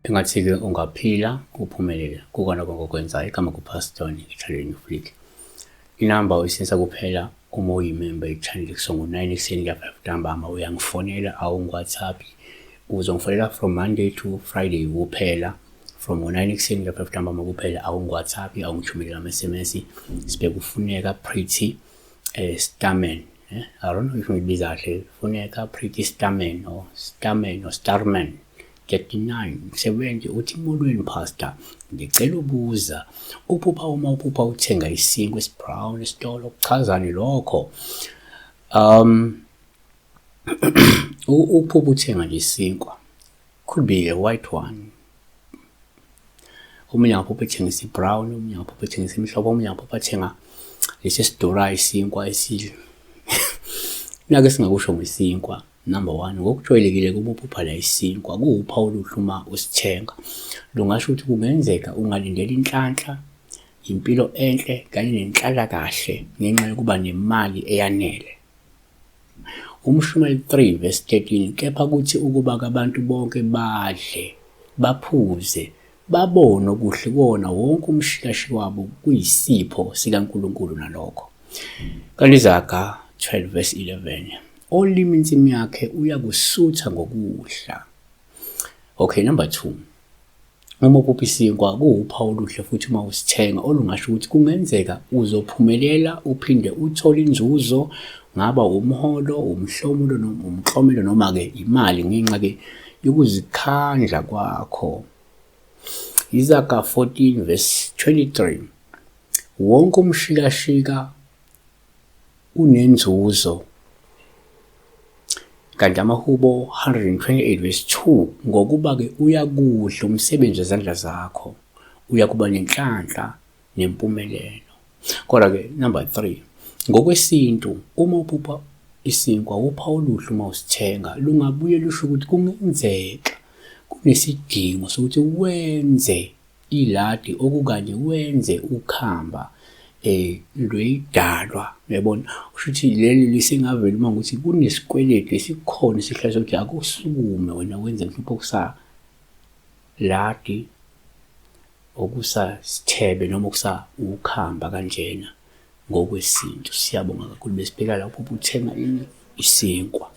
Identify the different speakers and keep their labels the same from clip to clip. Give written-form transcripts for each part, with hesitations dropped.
Speaker 1: Engathi-ke ungaphila uphumelele kukona konke okwenzayo. Igama kuPastor Ngithaleni Flick. Inamba uyisebenzisa kuphela uma uyimemba ye-channel kusuka ngo-9 ekuseni kuya 5 ntambama. Uyangifonela awungi-WhatsApp. Uzongifonela from Monday to Friday kuphela from ngo-9 ekuseni kuya 5 ntambama kuphela awungi-WhatsApp, awungithumeleli ama-SMS. Sibheke uFuneka Pretty Starman. I don't know if ngibiza kahle. Funeka Pretty Starman or Starman or Starman. 39 70 uthi molweni pastor, ngicela ubuza uphupha uma uphupha uthenga isinkwa esibrown esitolo kuchazani lokho? Uphupha uthenga nje isinkwa, could be a white one. Omunye angaphupha ethengisa i-brown, omunye angaphupha ethengisa imihlobo, omunye angaphupha athenga lesi esidurayo isinkwa esile. Nake singakusho ngesinkwa. Number one, ngokujwayelekile uma uphupha la isinkwa kuwuphawu oluhle uma usithenga. Lungasho ukuthi kungenzeka ungalindela inhlanhla, impilo enhle kanye nenhlalakahle ngenxa yokuba nemali eyanele. UMshumayeli 3 verse 13, kepha kuthi ukuba abantu bonke badle, baphuze, babone okuhle kuwona wonke umshikashi wabo kuyisipho sikaNkulunkulu nalokho. Kanti Izaga 12 verse 11, olima insimu yakhe uyakusutha ngokudla. Okay, number 2. Uma uphupha isinkwa kuwuphawu oluhle futhi uma usithenga olungasho ukuthi kungenzeka uzophumelela uphinde uthole inzuzo, ngaba umholo, umhlomulo noma umklomelo noma-ke imali ngenxa-ke yokuzikhandla kwakho. Izaga 14 verse 23, wonke umshikashika unenzuzo. Kanti amaHubo 128 verse 2, ngokuba-ke uyakudla umsebenzi wezandla zakho, uyakuba nenhlanhla nempumelelo. Kodwa-ke number 3, ngokwesintu uma uphupha isinkwa wuphawu oluhle uma usithenga, lungabuye lusho ukuthi kungenzeka kunesidingo sokuthi wenze iladi okukanye wenze ukhamba lweyidalwa, uyabona. Kusho ukuthi leli lisengavela uma ukuthi kunesikweletu esikhona esihlala ukuthi akusukume wena wenze mhlawumbe okusa ladi okusasithebe noma okusa ukhamba kanjena ngokwesintu. Siyabonga kakhulu, besibheka lapho ubuthenga ini isinkwa.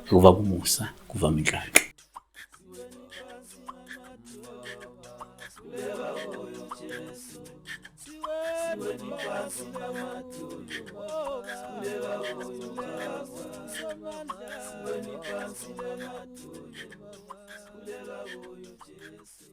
Speaker 1: Kuva kumusa, kuvama inhlanhla.
Speaker 2: Jesu.